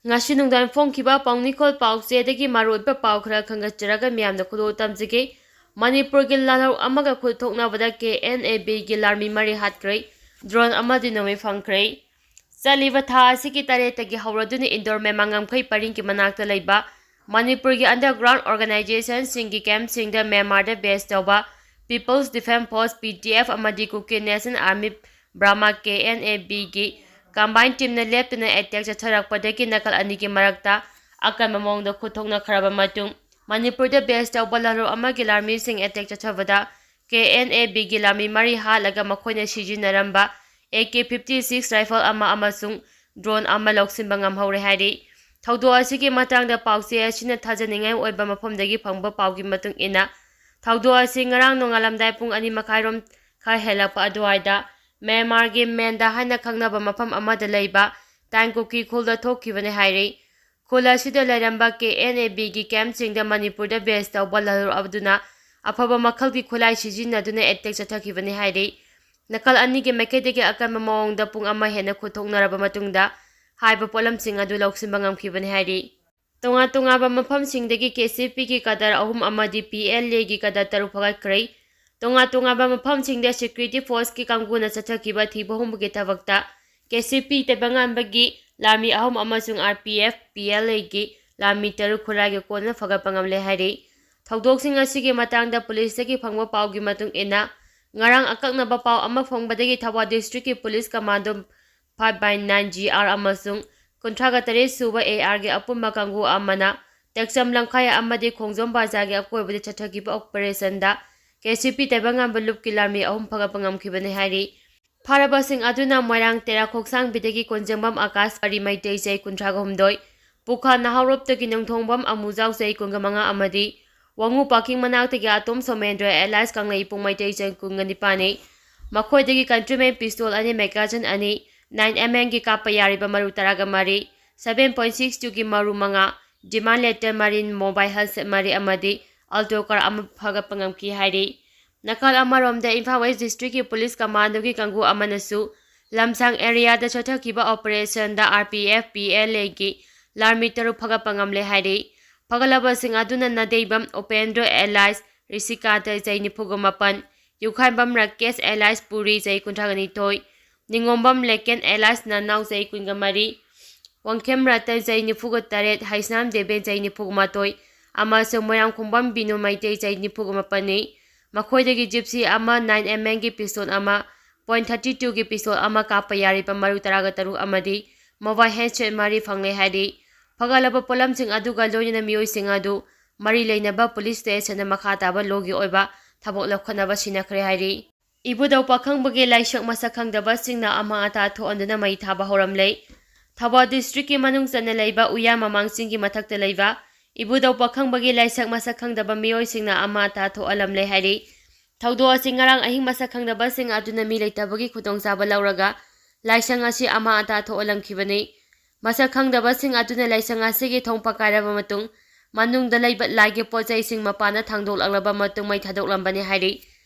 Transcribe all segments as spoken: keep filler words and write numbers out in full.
ꯉꯁꯤ ꯅꯨꯡꯗꯥꯡ ꯐꯣꯡꯈꯤꯕ ꯄꯥꯎꯅꯤꯈꯣꯜ ꯄꯥꯎꯆꯦꯗꯒꯤ ꯃꯔꯨꯑꯣꯏꯕ ꯄꯥꯎ ꯈꯔ ꯈꯟꯒꯠꯆꯔꯒ ꯃꯤꯌꯥꯝꯗ ꯈꯨꯗꯣꯜ ꯇꯝꯖꯒꯦ꯫ ꯃꯅꯤꯄꯨꯔꯒꯤ ꯂꯥꯜꯍꯧ ꯑꯃꯒ ꯈꯨꯠ ꯊꯣꯛꯅꯕꯗ ꯀꯦ ꯑꯦꯟ ꯑꯦ ꯕꯤꯒꯤ ꯂꯥꯟꯃꯤ ꯃꯔꯤ ꯍꯥꯠꯈ꯭ꯔꯦ꯫ ꯗ꯭ꯔꯣꯟ ꯑꯃꯗꯤ ꯅꯣꯡꯃꯩ ꯐꯪꯈ꯭ꯔꯦ꯫ ꯆꯠꯂꯤꯕ ꯊꯥ ꯑꯁꯤꯒꯤ ꯇꯔꯦꯠꯇꯒꯤ ꯍꯧꯔꯗꯨꯅ ꯏꯟꯗꯣꯔ ꯃꯦꯃꯥ ꯉꯝꯈꯩ ꯄꯔꯤꯡꯒꯤ ꯃꯅꯥꯛꯇ ꯂꯩꯕ ꯃꯅꯤꯄꯨꯔꯒꯤ underground organizationꯁꯤꯡꯒꯤ campꯁꯤꯡꯗ ꯃ꯭ꯌꯥꯟꯃꯥꯔꯗ base ꯇꯧꯕ People's Defence Force, P D F, ꯑꯃꯗꯤ Kukki National Army, Brahma, K N A ꯕꯤꯒꯤ combined teamꯅ ꯂꯦꯞꯇꯅ attack ꯆꯠꯊꯔꯛꯄꯗꯒꯤ ꯅꯥꯀꯜ ꯑꯅꯤꯒꯤ ꯃꯔꯛꯇ ꯑꯀꯟꯕ ꯃꯑꯣꯡꯗ ꯈꯨꯠ ꯊꯣꯛꯅꯈ꯭ꯔꯕ ꯃꯇꯨꯡ, ꯃꯅꯤꯄꯨꯔꯗ base ꯇꯧꯕ ꯂꯥꯜꯍꯧ ꯑꯃꯒꯤ ꯂꯥꯟꯃꯤꯁꯤꯡ attack ꯆꯠꯊꯕꯗ ꯀꯦ ꯑꯦꯟ ꯑꯦ ꯕꯤꯒꯤ ꯂꯥꯟꯃꯤ ꯃꯔꯤ ꯍꯥꯠꯂꯒ ꯃꯈꯣꯏꯅ ꯁꯤꯖꯤꯟꯅꯔꯝꯕ A K fifty six rifle ꯑꯃ ꯑꯃꯁꯨꯡ drone ꯑꯃ ꯂꯧꯁꯤꯟꯕ ꯉꯝꯍꯧꯔꯦ ꯍꯥꯏꯔꯤ꯫ ꯊꯧꯗꯣꯛ ꯑꯁꯤꯒꯤ ꯃꯇꯥꯡꯗ ꯄꯥꯎꯆꯦ ꯑꯁꯤꯅ ꯊꯥꯖꯅꯤꯡꯉꯥꯏ ꯑꯣꯏꯕ ꯃꯐꯝꯗꯒꯤ ꯐꯪꯕ ꯄꯥꯎꯒꯤ ꯃꯇꯨꯡ ꯏꯟꯅ, ꯊꯧꯗꯣꯛ ꯑꯁꯤ ꯉꯔꯥꯡ ꯅꯣꯡꯉꯥꯜꯂꯝꯗꯥꯏ ꯄꯨꯡ ꯑꯅꯤ ꯃꯈꯥꯏꯔꯣꯝ ꯈꯔ ꯍꯦꯜꯂꯛꯄ ꯑꯗꯨꯋꯥꯏꯗ ꯃ꯭ꯌꯥꯟꯃꯥꯔꯒꯤ ꯃꯦꯟꯗ ꯍꯥꯏꯅ ꯈꯪꯅꯕ ꯃꯐꯝ ꯑꯃꯗ ꯂꯩꯕ ꯇꯥꯡꯀꯨꯀꯤ ꯈꯨꯜꯗ ꯊꯣꯛꯈꯤꯕꯅꯤ ꯍꯥꯏꯔꯤ꯫ ꯈꯨꯜ ꯑꯁꯤꯗ ꯂꯩꯔꯝꯕ ꯀꯦ ꯑꯦꯟ ꯑꯦ ꯕꯤꯒꯤ campꯁꯤꯡꯗ ꯃꯅꯤꯄꯨꯔꯗ base ꯇꯧꯕ ꯂꯥꯜꯍꯧ ꯑꯗꯨꯅ ꯑꯐꯕ ꯃꯈꯜꯒꯤ ꯈꯨꯠꯂꯥꯏ ꯁꯤꯖꯤꯟꯅꯗꯨꯅ attack ꯆꯠꯊꯈꯤꯕꯅꯤ ꯍꯥꯏꯔꯤ꯫ ꯅꯥꯀꯜ ꯑꯅꯤꯒꯤ ꯃꯥꯏꯀꯩꯗꯒꯤ ꯑꯀꯟꯕ ꯃꯑꯣꯡꯗ ꯄꯨꯡ ꯑꯃ ꯍꯦꯟꯅ ꯈꯨꯠ ꯊꯣꯛꯅꯔꯕ ꯃꯇꯨꯡꯗ ꯍꯥꯏꯕ ꯄꯣꯠꯂꯝꯁꯤꯡ ꯑꯗꯨ ꯂꯧꯁꯤꯟꯕ ꯉꯝꯈꯤꯕꯅꯤ ꯍꯥꯏꯔꯤ꯫ ꯇꯣꯉꯥꯟ ꯇꯣꯉꯥꯟꯕ ꯃꯐꯝꯁꯤꯡꯗꯒꯤ ꯀꯦ ꯁꯤ ꯄꯤꯒꯤ cadre ꯑꯍꯨꯝ ꯑꯃꯗꯤ ꯄꯤ ꯑꯦꯜ ꯑꯦꯒꯤ cadre ꯇꯔꯨꯛ ꯐꯒꯠꯈ꯭ꯔꯦ꯫ ꯇꯣꯉꯥꯟ ꯇꯣꯉꯥꯟꯕ ꯃꯐꯝꯁꯤꯡꯗ security forceꯀꯤ ꯀꯥꯡꯕꯨꯅ ꯆꯠꯊꯈꯤꯕ ꯊꯤꯕ ꯍꯨꯝꯕꯒꯤ ꯊꯕꯛꯇ ꯀꯦ ꯁꯤ ꯄꯤ ꯇꯥꯏꯕꯪꯉꯥꯟꯕꯒꯤ ꯂꯥꯟꯃꯤ ꯑꯍꯨꯝ ꯑꯃꯁꯨꯡ R P F, P L ꯑꯦꯒꯤ ꯂꯥꯟꯃꯤ ꯇꯔꯨꯛ ꯈꯨꯠꯂꯥꯏꯒꯤ ꯀꯣꯟꯅ ꯐꯒꯠꯄ ꯉꯝꯂꯦ ꯍꯥꯏꯔꯤ꯫ ꯊꯧꯗꯣꯛꯁꯤꯡ ꯑꯁꯤꯒꯤ ꯃꯇꯥꯡꯗ ꯄꯨꯂꯤꯁꯇꯒꯤ ꯐꯪꯕ ꯄꯥꯎꯒꯤ ꯃꯇꯨꯡ ꯏꯟꯅ, ꯉꯔꯥꯡ ꯑꯀꯛꯅꯕ ꯄꯥꯎ ꯑꯃ ꯐꯪꯕꯗꯒꯤ Thoubal districtꯀꯤ police commando five by nine G R ꯑꯃꯁꯨꯡ ꯀꯨꯟꯊ꯭ꯔꯥꯒ ꯇꯔꯦꯠ ꯁꯨꯕ A Rꯒꯤ ꯑꯄꯨꯟꯕ ꯀꯥꯡꯕꯨ ꯑꯃꯅ ꯇꯦꯛꯆꯝ ꯂꯝꯈꯥꯏ ꯑꯃꯗꯤ ꯈꯣꯡꯖꯣꯝ ꯕꯖꯥꯔꯒꯤ ꯑꯀꯣꯏꯕꯗ ꯆꯠꯊꯈꯤꯕ operationꯗ ꯀꯦ ꯁꯤ ꯄꯤ ꯇꯥꯏꯕꯪꯉꯥꯟꯕ ꯂꯨꯞꯀꯤ ꯂꯥꯟꯃꯤ ꯑꯍꯨꯝ ꯐꯒꯠꯄ ꯉꯝꯈꯤꯕꯅꯤ ꯍꯥꯏꯔꯤ꯫ ꯐꯥꯔꯕꯁꯤꯡ ꯑꯗꯨꯅ ꯃꯣꯏꯔꯥꯡ ꯇꯦꯔꯥ ꯈꯣꯛꯁꯥꯡꯕꯤꯗꯒꯤ ꯀꯣꯟꯖꯦꯡꯕꯝ ꯑꯀꯥꯁ, ꯄꯔꯤ ꯃꯩꯇꯩ, ꯆꯍꯤ ꯀꯨꯟꯊ꯭ꯔꯥꯒ ꯍꯨꯝꯗꯣꯏ, ꯄꯨꯈꯥ ꯅꯍꯥꯎꯔꯣꯞꯇꯒꯤ ꯅꯣꯡꯊꯣꯡꯕꯝ ꯑꯃꯨꯖꯥꯎ, ꯆꯍꯤ ꯀꯨꯟꯒ ꯃꯉꯥ ꯑꯃꯗꯤ ꯋꯥꯉꯨ ꯄꯥꯀꯤꯡ ꯃꯅꯥꯛꯇꯒꯤ ꯑꯇꯣꯝ ꯁꯣꯃꯦꯟꯗ꯭ꯔ alias ꯀꯪꯂꯩ ꯏꯄꯨꯡ ꯃꯩꯇꯩ, ꯆꯍꯤ ꯀꯨꯟꯒ ꯅꯤꯄꯥꯟꯅꯤ꯫ ꯃꯈꯣꯏꯗꯒꯤ countryman pistol ꯑꯅꯤ, magazine ꯑꯅꯤ, nine M Mꯒꯤ ꯀꯥꯞꯄ ꯌꯥꯔꯤꯕ ꯃꯔꯨ ꯇꯔꯥꯒ ꯃꯔꯤ, seven point six twoꯒꯤ ꯃꯔꯨ ꯃꯉꯥ, demand letter ꯃꯔꯤ, mobile handset ꯃꯔꯤ ꯑꯃꯗꯤ Alto car ꯑꯃ ꯐꯒꯠꯄ ꯉꯝꯈꯤ ꯍꯥꯏꯔꯤ꯫ ꯅꯥꯀꯜ ꯑꯃꯔꯣꯝꯗ, ꯏꯝꯐꯥꯜ West districtꯀꯤ police commandoꯒꯤ ꯀꯥꯡꯕꯨ ꯑꯃꯅꯁꯨ ꯂꯝꯁꯥꯡ areaꯗ ꯆꯠꯊꯈꯤꯕ operationꯗ R P F, P L Aꯒꯤ ꯂꯥꯟꯃꯤ ꯇꯔꯨꯛ ꯐꯒꯠꯄ ꯉꯝꯂꯦ ꯍꯥꯏꯔꯤ꯫ ꯐꯒꯠꯂꯕꯁꯤꯡ ꯑꯗꯨꯅ ꯅꯗꯩꯕꯝ ꯎꯄꯦꯟꯗ꯭ꯔ alias ꯔꯤꯁꯤꯀꯥꯟꯇ, ꯆꯍꯤ ꯅꯤꯐꯨꯒ ꯃꯥꯄꯟ, ꯌꯨꯈꯥꯏꯕꯝ ꯔꯥꯀꯦꯁ alias ꯄꯨꯔꯤ, ꯆꯍꯤ ꯀꯨꯟꯊ꯭ꯔꯥꯒ ꯅꯤꯊꯣꯏ, ꯅꯤꯉꯣꯝꯕꯝ ꯂꯦꯀꯦꯟ alias ꯅꯅꯥꯎ, ꯆꯍꯤ ꯀꯨꯟꯒ ꯃꯔꯤ, ꯋꯥꯡꯈꯦꯝ ꯔꯇꯟ, ꯆꯍꯤ ꯅꯤꯐꯨꯒ ꯇꯔꯦꯠ, ꯍꯩꯁꯅꯥꯝ ꯗꯦꯕꯦꯟ, ꯆꯍꯤ ꯅꯤꯐꯨꯒ ꯃꯥꯊꯣꯏ, ꯑꯃꯁꯨꯡ ꯃꯣꯏꯔꯥꯡꯈꯣꯡꯕꯝ ꯕꯤꯅꯨ ꯃꯩꯇꯩ, ꯆꯍꯤ ꯅꯤꯐꯨꯒ ꯃꯥꯄꯟꯅꯤ꯫ ꯃꯈꯣꯏꯗꯒꯤ ꯖꯤꯞꯁꯤ ꯑꯃ, nine M M ꯒꯤ ꯄꯤꯁꯇꯣꯜ ꯑꯃ, point thirty two ꯒꯤ ꯄꯤꯁꯇꯣꯜ ꯑꯃ ꯀꯥꯞꯄ ꯌꯥꯔꯤꯕ ꯃꯔꯨ ꯇꯔꯥꯒ ꯇꯔꯨꯛ ꯑꯃꯗꯤ mobile handset ꯃꯔꯤ ꯐꯪꯂꯦ ꯍꯥꯏꯔꯤ꯫ ꯐꯒꯠꯂꯕ ꯄꯣꯠꯂꯝꯁꯤꯡ ꯑꯗꯨꯒ ꯂꯣꯏꯅꯅ ꯃꯤꯑꯣꯏꯁꯤꯡ ꯑꯗꯨ ꯃꯔꯤ ꯂꯩꯅꯕ ꯄꯨꯂꯤꯁ ꯁ꯭ꯇꯦꯁꯟꯗ ꯃꯈꯥ ꯇꯥꯕ ꯂꯣꯒꯤ ꯑꯣꯏꯕ ꯊꯕꯛ ꯂꯧꯈꯠꯅꯕ ꯁꯤꯟꯅꯈ꯭ꯔꯦ ꯍꯥꯏꯔꯤ꯫ ꯏꯕꯨꯙꯧ ꯄꯥꯈꯪꯕꯒꯤ ꯂꯥꯏꯁꯛ ꯃꯁꯛ ꯈꯪꯗꯕꯁꯤꯡꯅ ꯑꯃꯥꯡ ꯑꯇꯥ ꯊꯣꯛꯍꯟꯗꯨꯅ ꯃꯩ ꯊꯥꯕ ꯍꯧꯔꯝꯂꯦ꯫ ꯊꯧꯕꯥꯜ ꯗꯤꯁꯇ꯭ꯔꯤꯛꯀꯤ ꯃꯅꯨꯡ ꯆꯟꯅ ꯂꯩꯕ ꯎꯌꯥ ꯃꯃꯥꯡ ꯆꯤꯡꯒꯤ ꯃꯊꯛꯇ ꯂꯩꯕ ꯏꯕꯨꯙꯧ ꯄꯥꯈꯪꯕꯒꯤ ꯂꯥꯏꯁꯛ ꯃꯁꯛ ꯈꯪꯗꯕ ꯃꯤꯑꯣꯏꯁꯤꯡꯅ ꯑꯃꯥꯡ ꯑꯇꯥ ꯊꯣꯛꯍꯜꯂꯝꯂꯦ ꯍꯥꯏꯔꯤ꯫ ꯊꯧꯗꯣꯛ ꯑꯁꯤ ꯉꯔꯥꯡ ꯑꯍꯤꯡ ꯃꯁꯛ ꯈꯪꯗꯕꯁꯤꯡ ꯑꯗꯨꯅ ꯃꯤ ꯂꯩꯇꯕꯒꯤ ꯈꯨꯗꯣꯡꯆꯥꯕ ꯂꯧꯔꯒ ꯂꯥꯏꯁꯪ ꯑꯁꯤ ꯑꯃꯥꯡ ꯑꯇꯥ ꯊꯣꯛꯍꯜꯂꯝꯈꯤꯕꯅꯤ꯫ ꯃꯁꯛ ꯈꯪꯗꯕꯁꯤꯡ ꯑꯗꯨꯅ ꯂꯥꯏꯁꯪ ꯑꯁꯤꯒꯤ ꯊꯣꯡ ꯄꯀꯥꯏꯔꯕ ꯃꯇꯨꯡ, ꯃꯅꯨꯡꯗ ꯂꯩꯕ ꯂꯥꯏꯒꯤ ꯄꯣꯠ ꯆꯩꯁꯤꯡ ꯃꯄꯥꯟꯗ ꯊꯥꯡꯗꯣꯛꯂꯛꯂꯕ ꯃꯇꯨꯡ ꯃꯩ ꯊꯥꯗꯣꯛꯂꯝꯕꯅꯤ ꯍꯥꯏꯔꯤ꯫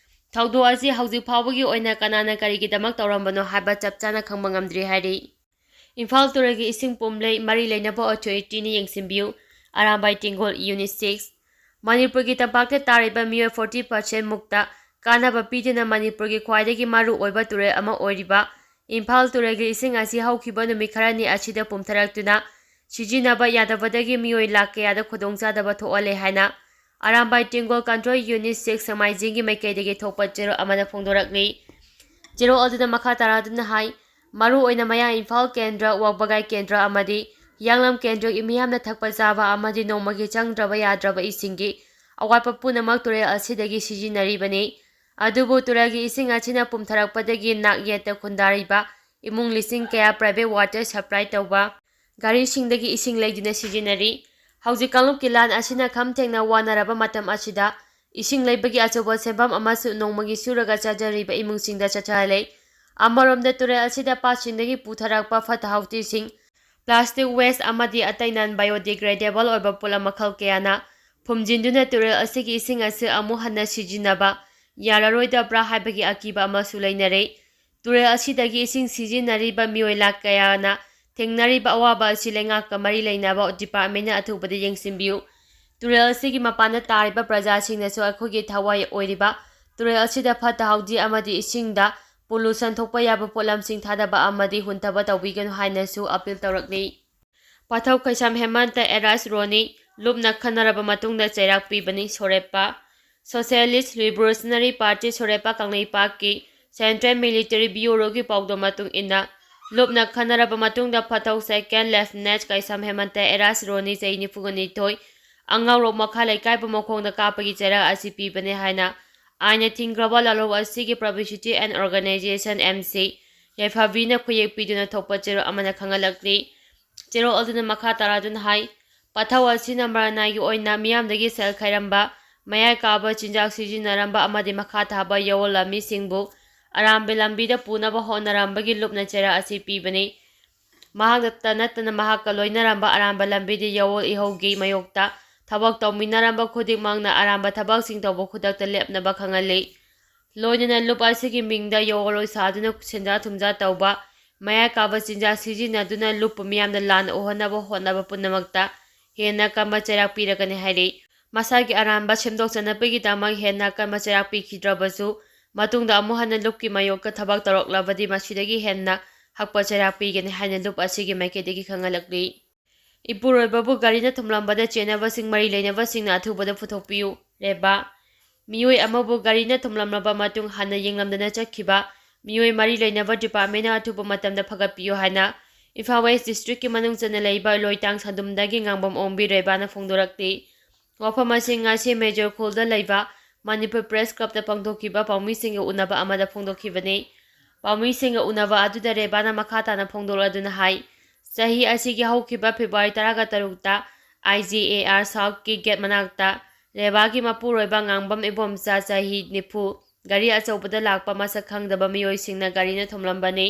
ꯊꯧꯗꯣꯛ ꯑꯁꯤ ꯍꯧꯖꯤꯛ ꯐꯥꯎꯕꯒꯤ ꯑꯣꯏꯅ ꯀꯅꯥꯅ ꯀꯔꯤꯒꯤꯗꯃꯛ ꯇꯧꯔꯝꯕꯅꯣ ꯍꯥꯏꯕ ꯆꯞ ꯆꯥꯅ ꯈꯪꯕ ꯉꯝꯗ꯭ꯔꯤ ꯍꯥꯏꯔꯤ꯫ ꯏꯝꯐꯥꯜ ꯇꯨꯔꯦꯜꯒꯤ ꯏꯁꯤꯡ ꯄꯨꯝꯂꯩ ꯃꯔꯤ ꯂꯩꯅꯕ ꯑꯣꯊꯣꯔꯤꯇꯤꯅ ꯌꯦꯡꯁꯤꯟꯕꯤꯌꯨ꯫ Arambai ꯇꯦꯡꯒꯣꯜ, Unit six꯫ ꯃꯅꯤꯄꯨꯔꯒꯤ ꯇꯝꯄꯥꯛꯇ ꯇꯥꯔꯤꯕ ꯃꯤꯑꯣꯏ forty percent ꯃꯨꯛꯇ ꯀꯥꯟꯅꯕ ꯄꯤꯗꯨꯅ ꯃꯅꯤꯄꯨꯔꯒꯤ ꯈ꯭ꯋꯥꯏꯗꯒꯤ ꯃꯔꯨ ꯑꯣꯏꯕ ꯇꯨꯔꯦꯜ ꯑꯃ ꯑꯣꯏꯔꯤꯕ ꯏꯝꯐꯥꯜ ꯇꯨꯔꯦꯜꯒꯤ ꯏꯁꯤꯡ ꯑꯁꯤ ꯍꯧꯈꯤꯕ ꯅꯨꯃꯤꯠ ꯈꯔꯅꯤ ꯑꯁꯤꯗ ꯄꯨꯝꯊꯔꯛꯇꯨꯅ ꯁꯤꯖꯤꯟꯅꯕ ꯌꯥꯗꯕꯗꯒꯤ ꯃꯤꯑꯣꯏ ꯂꯥꯈ ꯀꯌꯥꯗ ꯈꯨꯗꯣꯡꯆꯥꯗꯕ ꯊꯣꯛꯍꯜꯂꯦ ꯍꯥꯏꯅ ꯑꯔꯥꯝꯕꯥꯏ ꯇꯦꯡꯒꯣꯜ Control Unit six ꯁꯦꯛꯃꯥꯏꯖꯤꯡꯒꯤ ꯃꯥꯏꯀꯩꯗꯒꯤ ꯊꯣꯛꯄ ꯆꯦꯔꯣꯜ ꯑꯃꯅ ꯐꯣꯡꯗꯣꯔꯛꯂꯤ꯫ ꯆꯦꯔꯣꯜ ꯑꯗꯨꯗ ꯃꯈꯥ ꯇꯥꯔꯛꯇꯨꯅ ꯍꯥꯏ, ꯃꯔꯨꯑꯣꯏꯅ ꯃꯌꯥꯡ ꯏꯝꯐꯥꯜ ꯀꯦꯟꯗ꯭ꯔ, ꯋꯥꯕꯒꯥꯏ ꯀꯦꯟꯗ꯭ꯔ ꯑꯃꯗꯤ ꯍꯤꯌꯥꯡꯂꯝ ꯀꯦꯟꯗ꯭ꯔꯒꯤ ꯃꯤꯌꯥꯝꯅ ꯊꯛꯄ ꯆꯥꯕ ꯑꯃꯗꯤ ꯅꯣꯡꯃꯒꯤ ꯆꯪꯗ꯭ꯔꯕ ꯌꯥꯗ꯭ꯔꯕ ꯏꯁꯤꯡꯒꯤ ꯑꯋꯥꯠꯄ ꯄꯨꯝꯅꯃꯛ ꯇꯨꯔꯦꯜ ꯑꯁꯤꯗꯒꯤ ꯁꯤꯖꯤꯟꯅꯔꯤꯕꯅꯤ꯫ ꯑꯗꯨꯕꯨ ꯇꯨꯔꯦꯜꯒꯤ ꯏꯁꯤꯡ ꯑꯁꯤꯅ ꯄꯨꯝꯊꯔꯛꯄꯗꯒꯤ ꯅꯥꯛ ꯌꯦꯠꯇ ꯈꯨꯟꯗꯥꯔꯤꯕ ꯏꯃꯨꯡ ꯂꯤꯁꯤꯡ ꯀꯌꯥ private water supply ꯇꯧꯕ ꯒꯥꯔꯤꯁꯤꯡꯗꯒꯤ ꯏꯁꯤꯡ ꯂꯩꯗꯨꯅ ꯁꯤꯖꯤꯟꯅꯔꯤ꯫ ꯍꯧꯖꯤꯛ ꯀꯥꯡꯂꯨꯞꯀꯤ ꯂꯥꯟ ꯑꯁꯤꯅ ꯈꯝ ꯊꯦꯡꯅ ꯋꯥꯅꯔꯕ ꯃꯇꯝ ꯑꯁꯤꯗ ꯏꯁꯤꯡ ꯂꯩꯕꯒꯤ ꯑꯆꯧꯕ ꯁꯦꯟꯐꯝ ꯑꯃꯁꯨ ꯅꯣꯡꯃꯒꯤ ꯁꯨꯔꯒ ꯆꯥꯖꯔꯤꯕ ꯏꯃꯨꯡꯁꯤꯡꯗ ꯆꯠꯊꯍꯜꯂꯦ꯫ ꯑꯃꯔꯣꯝꯗ ꯇꯨꯔꯦꯜ ꯑꯁꯤꯗ ꯄꯥꯠꯁꯤꯡꯗꯒꯤ ꯄꯨꯊꯔꯛꯄ ꯐꯠꯇ ꯍꯥꯎꯊꯤꯁꯤꯡ, plastic waste ꯑꯃꯗꯤ ꯑꯇꯩ non biodegradable ꯑꯣꯏꯕ ꯄꯣꯠꯂꯝ ꯃꯈꯜ ꯀꯌꯥꯅ ꯐꯨꯝꯖꯤꯟꯗꯨꯅ ꯇꯨꯔꯦꯜ ꯑꯁꯤꯒꯤ ꯏꯁꯤꯡ ꯑꯁꯤ ꯑꯃꯨꯛ ꯍꯟꯅ ꯁꯤꯖꯤꯟꯅꯕ ꯌꯥꯔꯔꯣꯏꯗꯕ꯭ꯔꯥ ꯍꯥꯏꯕꯒꯤ ꯑꯀꯤꯕ ꯑꯃꯁꯨ ꯂꯩꯅꯔꯦ꯫ ꯇꯨꯔꯦꯜ ꯑꯁꯤꯗꯒꯤ ꯏꯁꯤꯡ ꯁꯤꯖꯤꯟꯅꯔꯤꯕ ꯃꯤꯑꯣꯏ ꯂꯥꯈ ꯀꯌꯥꯅ ꯊꯦꯡꯅꯔꯤꯕ ꯑꯋꯥꯕ ꯑꯁꯤ ꯂꯩꯉꯥꯛꯀ ꯃꯔꯤ ꯂꯩꯅꯕ ꯗꯤꯄꯥꯔꯠꯃꯦꯟꯅ ꯑꯊꯨꯕꯗ ꯌꯦꯡꯁꯤꯟꯕꯤꯌꯨ꯫ ꯇꯨꯔꯦꯜ ꯑꯁꯤꯒꯤ ꯃꯄꯥꯟꯗ ꯇꯥꯔꯤꯕ ꯄ꯭ꯔꯖꯥꯁꯤꯡꯅꯁꯨ ꯑꯩꯈꯣꯏꯒꯤ ꯊꯋꯥꯏ ꯑꯣꯏꯔꯤꯕ ꯇꯨꯔꯦꯜ ꯑꯁꯤꯗ ꯐꯠꯇ ꯍꯥꯎꯗꯤ ꯑꯃꯗꯤ ꯏꯁꯤꯡꯗ ꯄꯣꯂꯨꯁꯟ ꯊꯣꯛꯄ ꯌꯥꯕ ꯄꯣꯠꯂꯝꯁꯤꯡ ꯊꯥꯗꯕ ꯑꯃꯗꯤ ꯍꯨꯟꯊꯕ ꯇꯧꯕꯤꯒꯅꯨ ꯍꯥꯏꯅꯁꯨ ꯑꯄꯤꯜ ꯇꯧꯔꯛꯂꯤ꯫ ꯄꯥꯊꯧ ꯀꯩꯁꯥꯝ ꯍꯦꯃꯟꯇ ꯑꯦꯔꯥꯁ ꯔꯣꯅꯤ ꯂꯨꯞꯅ ꯈꯟꯅꯔꯕ ꯃꯇꯨꯡꯗ ꯆꯩꯔꯥꯛ ꯄꯤꯕꯅꯤ꯫ ꯁꯣꯔꯦꯞꯄ Socialist Revolutionary Party ꯁꯣꯔꯦꯞꯄ ꯀꯪꯂꯩꯄꯥꯛꯀꯤ Central Military Bureauꯒꯤ ꯄꯥꯎꯗꯝ ꯃꯇꯨꯡ ꯏꯟꯅ, ꯂꯨꯞꯅ ꯈꯟꯅꯔꯕ ꯃꯇꯨꯡꯗ ꯄꯥꯊꯧ Second Lieutenant ꯀꯩꯁꯥꯝ ꯍꯦꯃꯟꯇ ꯑꯦꯔꯥꯁ ꯔꯣꯅꯤ ꯆꯍꯤ ꯅꯤꯐꯨꯒ ꯅꯤꯊꯣꯏ ꯑꯉꯥꯎꯔꯣꯛ ꯃꯈꯥ ꯂꯩꯀꯥꯏꯕ ꯃꯈꯣꯡꯗ ꯀꯥꯞꯄꯒꯤ ꯆꯩꯔꯥꯛ ꯑꯁꯤ ꯄꯤꯕꯅꯤ ꯍꯥꯏꯅ ꯑꯥꯏꯟꯅ ꯊꯤꯡꯈ꯭ꯔꯕ ꯂꯥꯂꯣꯡ ꯑꯁꯤꯒꯤ Publicity and Organization M C ꯌꯥꯏꯐꯕꯤꯅ ꯈꯨꯌꯦꯛ ꯄꯤꯗꯨꯅ ꯊꯣꯛꯄ ꯆꯦꯔꯣꯜ ꯑꯃꯅ ꯈꯪꯍꯜꯂꯛꯂꯤ꯫ ꯆꯦꯔꯣꯜ ꯑꯗꯨꯅ ꯃꯈꯥ ꯇꯥꯔꯗꯨꯅ ꯍꯥꯏ, ꯄꯥꯊꯧ ꯑꯁꯤꯅ ꯃꯔꯅꯥꯏꯒꯤ ꯑꯣꯏꯅ ꯃꯤꯌꯥꯝꯗꯒꯤ ꯁꯦꯜ ꯈꯥꯏꯔꯝꯕ, ꯃꯌꯥꯏ ꯀꯥꯕ ꯆꯤꯟꯖꯥꯛ ꯁꯤꯖꯤꯟꯅꯔꯝꯕ ꯑꯃꯗꯤ ꯃꯈꯥ ꯊꯥꯕ ꯌꯧꯋꯣꯜ ꯂꯥꯟꯃꯤꯁꯤꯡꯕꯨ ꯑꯔꯥꯟꯕ ꯂꯝꯕꯤꯗ ꯄꯨꯅꯕ ꯍꯣꯠꯅꯔꯝꯕꯒꯤ ꯂꯨꯞꯅ ꯆꯩꯔꯥꯛ ꯑꯁꯤ ꯄꯤꯕꯅꯤ꯫ ꯃꯍꯥꯛꯇ ꯅꯠꯇꯅ ꯃꯍꯥꯛꯀ ꯂꯣꯏꯅꯔꯝꯕ ꯑꯔꯥꯟꯕ ꯂꯝꯕꯤꯗ ꯌꯧꯋꯣꯜ ꯏꯍꯧꯒꯤ ꯃꯥꯌꯣꯛꯇ ꯊꯕꯛ ꯇꯧꯃꯤꯟꯅꯔꯝꯕ ꯈꯨꯗꯤꯡꯃꯛꯅ ꯑꯔꯥꯟꯕ ꯊꯕꯛꯁꯤꯡ ꯇꯧꯕ ꯈꯨꯗꯛꯇ ꯂꯦꯞꯅꯕ ꯈꯪꯍꯜꯂꯤ꯫ ꯂꯣꯏꯅꯅ ꯂꯨꯞ ꯑꯁꯤꯒꯤ ꯃꯤꯡꯗ ꯌꯧꯋꯣꯜ ꯁꯥꯗꯨꯅ ꯁꯦꯟꯖꯥ ꯊꯨꯝꯖꯥ ꯇꯧꯕ, ꯃꯌꯥꯏ ꯀꯥꯕ ꯆꯤꯟꯖꯥꯛ ꯁꯤꯖꯤꯟꯅꯗꯨꯅ ꯂꯨꯞꯄ ꯃꯤꯌꯥꯝꯗ ꯂꯥꯟꯅ ꯎꯍꯟꯅꯕ ꯍꯣꯠꯅꯕ ꯄꯨꯝꯅꯃꯛꯇ ꯍꯦꯟꯅ ꯀꯟꯕ ꯆꯩꯔꯥꯛ ꯄꯤꯔꯒꯅꯤ ꯍꯥꯏꯔꯤ꯫ ꯃꯁꯥꯒꯤ ꯑꯔꯥꯟꯕ ꯁꯦꯝꯗꯣꯛꯆꯅꯕꯒꯤꯗꯃꯛ ꯍꯦꯟꯅ ꯀꯟꯕ ꯆꯩꯔꯥꯛ ꯄꯤꯈꯤꯗ꯭ꯔꯕꯁꯨ, ꯃꯇꯨꯡꯗ ꯑꯃꯨꯛ ꯍꯟꯅ ꯂꯨꯞꯀꯤ ꯃꯥꯌꯣꯛꯇ ꯊꯕꯛ ꯇꯧꯔꯛꯂꯕꯗꯤ ꯃꯁꯤꯗꯒꯤ ꯍꯦꯟꯅ ꯍꯛꯄ ꯆꯩꯔꯥꯛ ꯄꯤꯒꯅꯤ ꯍꯥꯏꯅ ꯂꯨꯞ ꯑꯁꯤꯒꯤ ꯃꯥꯏꯀꯩꯗꯒꯤ ꯈꯪꯍꯜꯂꯛꯂꯤ꯫ ꯏꯄꯨꯔꯣꯏꯕꯕꯨ ꯒꯥꯔꯤꯅ ꯊꯣꯝꯂꯝꯕꯗ ꯆꯦꯟꯅꯕꯁꯤꯡ ꯃꯔꯤ ꯂꯩꯅꯕꯁꯤꯡꯅ ꯑꯊꯨꯕꯗ ꯄꯨꯊꯣꯛꯄꯤꯌꯨ꯫ ꯔꯦꯕꯥ꯫ ꯃꯤꯑꯣꯏ ꯑꯃꯕꯨ ꯒꯥꯔꯤꯅ ꯊꯣꯝꯂꯝꯂꯕ ꯃꯇꯨꯡ ꯍꯥꯟꯅ ꯌꯦꯡꯂꯝꯗꯅ ꯆꯠꯈꯤꯕ ꯃꯤꯑꯣꯏ ꯃꯔꯤ ꯂꯩꯅꯕ ꯗꯤꯄꯥꯔꯠꯃꯦꯟꯅ ꯑꯊꯨꯕ ꯃꯇꯝꯗ ꯐꯒꯠꯄꯤꯌꯨ ꯍꯥꯏꯅ ꯏꯝꯐꯥꯜ ꯋꯦꯁ ꯗꯤꯁꯇ꯭ꯔꯤꯛꯀꯤ ꯃꯅꯨꯡ ꯆꯟꯅ ꯂꯩꯕ ꯂꯣꯏꯇꯥꯡ ꯁꯥꯗꯨꯝꯗꯒꯤ ꯉꯥꯡꯕꯝ ꯑꯣꯡꯕꯤ ꯔꯦꯕꯥꯅ ꯐꯣꯡꯗꯣꯔꯛꯂꯤ꯫ ꯋꯥꯐꯝ ꯑꯁꯤ ꯉꯁꯤ ꯃꯦꯖꯣꯔ ꯈꯨꯜꯗ ꯂꯩꯕ ꯃꯅꯤꯄꯨꯔ ꯄ꯭ꯔꯦꯁ ꯀ꯭ꯂꯕꯇ ꯄꯥꯡꯊꯣꯛꯈꯤꯕ ꯄꯥꯎꯃꯤꯁꯤꯡꯒ ꯎꯅꯕ ꯑꯃꯗ ꯐꯣꯡꯗꯣꯛꯈꯤꯕꯅꯤ꯫ ꯄꯥꯎꯃꯤꯁꯤꯡꯒ ꯎꯅꯕ ꯑꯗꯨꯗ ꯔꯦꯕꯥꯅ ꯃꯈꯥ ꯇꯥꯅ ꯐꯣꯡꯗꯣꯛꯂꯗꯨꯅ ꯍꯥꯏ, ꯆꯍꯤ ꯑꯁꯤꯒꯤ ꯍꯧꯈꯤꯕ ꯐꯦꯕ꯭ꯔꯨꯋꯥꯔꯤ ꯇꯔꯥꯒ ꯇꯔꯨꯛꯇ I G A R Southꯀꯤ ꯒꯦꯠ ꯃꯅꯥꯛꯇ ꯔꯦꯕꯥꯒꯤ ꯃꯄꯨꯔꯣꯏꯕ ꯉꯥꯡꯕꯝ ꯏꯕꯣꯝꯆꯥ ꯆꯍꯤ ꯅꯤꯐꯨ ꯒꯥꯔꯤ ꯑꯆꯧꯕꯗ ꯂꯥꯛꯄ ꯃꯁꯛ ꯈꯪꯗꯕ ꯃꯤꯑꯣꯏꯁꯤꯡꯅ ꯒꯥꯔꯤꯅ ꯊꯣꯝꯂꯝꯕꯅꯤ꯫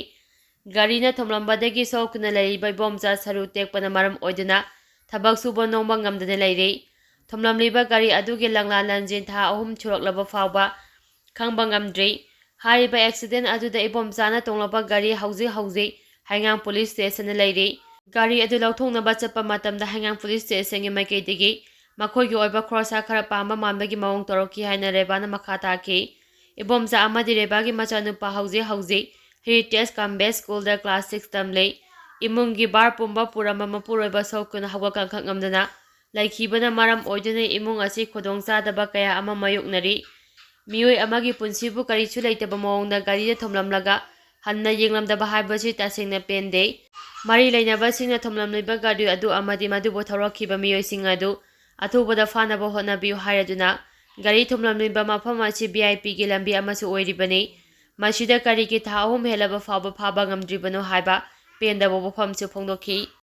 ꯒꯥꯔꯤꯅ ꯊꯣꯝꯂꯝꯕꯗꯒꯤ ꯁꯣꯛꯇꯨꯅ ꯂꯩꯔꯤꯕ ꯏꯕꯣꯝꯆꯥ ꯁꯔꯨ ꯇꯦꯛꯄꯅ ꯃꯔꯝ ꯑꯣꯏꯗꯨꯅ ꯊꯕꯛ ꯁꯨꯕ ꯅꯣꯝꯕ ꯉꯝꯗꯅ ꯂꯩꯔꯤ꯫ ꯊꯣꯝꯂꯝꯂꯤꯕ ꯒꯥꯔꯤ ꯑꯗꯨꯒꯤ ꯂꯪꯂꯥ ꯂꯪꯖꯦꯟ ꯊꯥ ꯑꯍꯨꯝ ꯁꯨꯔꯛꯂꯕ ꯐꯥꯎꯕ ꯈꯪꯕ ꯉꯝꯗ꯭ꯔꯤ꯫ ꯍꯥꯏꯔꯤꯕ ꯑꯦꯛꯁꯤꯗꯦꯟ ꯑꯗꯨꯗ ꯏꯕꯣꯝꯆꯥꯅ ꯇꯣꯡꯂꯛꯄ ꯒꯥꯔꯤ ꯍꯧꯖꯤꯛ ꯍꯧꯖꯤꯛ ꯍꯩꯉꯥꯡ ꯄꯨꯂꯤꯁ ꯁ꯭ꯇꯦꯁꯟꯗ ꯂꯩꯔꯤ꯫ ꯒꯥꯔꯤ ꯑꯗꯨ ꯂꯧꯊꯣꯛꯅꯕ ꯆꯠꯄ ꯃꯇꯝꯗ ꯍꯩꯉꯥꯡ ꯄꯨꯂꯤꯁ ꯁ꯭ꯇꯦꯁꯟꯒꯤ ꯃꯥꯏꯀꯩꯗꯒꯤ ꯃꯈꯣꯏꯒꯤ ꯑꯣꯏꯕ ꯈꯣꯔꯁꯥ ꯈꯔ ꯄꯥꯝꯕ ꯃꯥꯟꯕꯒꯤ ꯃꯑꯣꯡ ꯇꯧꯔꯛꯈꯤ ꯍꯥꯏꯅ ꯔꯦꯕꯥꯅ ꯃꯈꯥ ꯇꯥꯈꯤ꯫ ꯏꯕꯣꯝꯆꯥ ꯑꯃꯗꯤ ꯔꯦꯕꯥꯒꯤ ꯃꯆꯥꯅꯨꯄꯥ ꯍꯧꯖꯤꯛ ꯍꯧꯖꯤꯛ ꯍꯦꯔꯤꯇꯦꯖ ꯀꯝꯕꯦꯁ ꯁ꯭ꯀꯨꯜꯗ ꯀ꯭ꯂꯥꯁ ꯁꯤꯛꯁ ꯇꯝꯂꯤ꯫ ꯏꯃꯨꯡꯒꯤ ꯚꯥꯔ ꯄꯨꯝꯕ ꯄꯨꯔꯝꯕ ꯃꯄꯨꯔꯣꯏꯕ ꯁꯣꯛꯇꯨꯅ ꯍꯧꯒꯠ ꯀꯥꯡꯈꯠ ꯉꯝꯗꯅ ꯂꯩꯈꯤꯕꯅ ꯃꯔꯝ ꯑꯣꯏꯗꯨꯅ ꯏꯃꯨꯡ ꯑꯁꯤ ꯈꯨꯗꯣꯡꯆꯥꯗꯕ ꯀꯌꯥ ꯑꯃ ꯃꯥꯌꯣꯛꯅꯔꯤ꯫ ꯃꯤꯑꯣꯏ ꯑꯃꯒꯤ ꯄꯨꯟꯁꯤꯕꯨ ꯀꯔꯤꯁꯨ ꯂꯩꯇꯕ ꯃꯑꯣꯡꯗ ꯒꯥꯔꯤꯗ ꯊꯣꯝꯂꯝꯂꯒ ꯍꯟꯅ ꯌꯦꯡꯂꯝꯗꯕ ꯍꯥꯏꯕꯁꯤ ꯇꯁꯦꯡꯅ ꯄꯦꯟꯗꯦ꯫ ꯃꯔꯤ ꯂꯩꯅꯕꯁꯤꯡꯅ ꯊꯣꯝꯂꯝꯂꯤꯕ ꯒꯥꯔꯤ ꯑꯗꯨ ꯑꯃꯗꯤ ꯃꯗꯨꯕꯨ ꯊꯧꯔꯛꯈꯤꯕ ꯃꯤꯑꯣꯏꯁꯤꯡ ꯑꯗꯨ ꯑꯊꯨꯕꯗ ꯐꯥꯅꯕ ꯍꯣꯠꯅꯕꯤꯌꯨ ꯍꯥꯏꯔꯗꯨꯅ ꯒꯥꯔꯤ ꯊꯣꯝꯂꯝꯂꯤꯕ ꯃꯐꯝ ꯑꯁꯤ ꯚꯤ ꯑꯥꯏ ꯄꯤꯒꯤ ꯂꯝꯕꯤ ꯑꯃꯁꯨ ꯑꯣꯏꯔꯤꯕꯅꯤ꯫ ꯃꯁꯤꯗ ꯀꯔꯤꯒꯤ ꯊꯥ ꯑꯍꯨꯝ ꯍꯦꯜꯂꯕ ꯐꯥꯎꯕ ꯐꯥꯕ ꯉꯝꯗ꯭ꯔꯤꯕꯅꯣ ꯍꯥꯏꯕ ꯄꯦꯟꯗꯕ ꯋꯥꯐꯝꯁꯨ ꯐꯣꯡꯗꯣꯛꯈꯤ꯫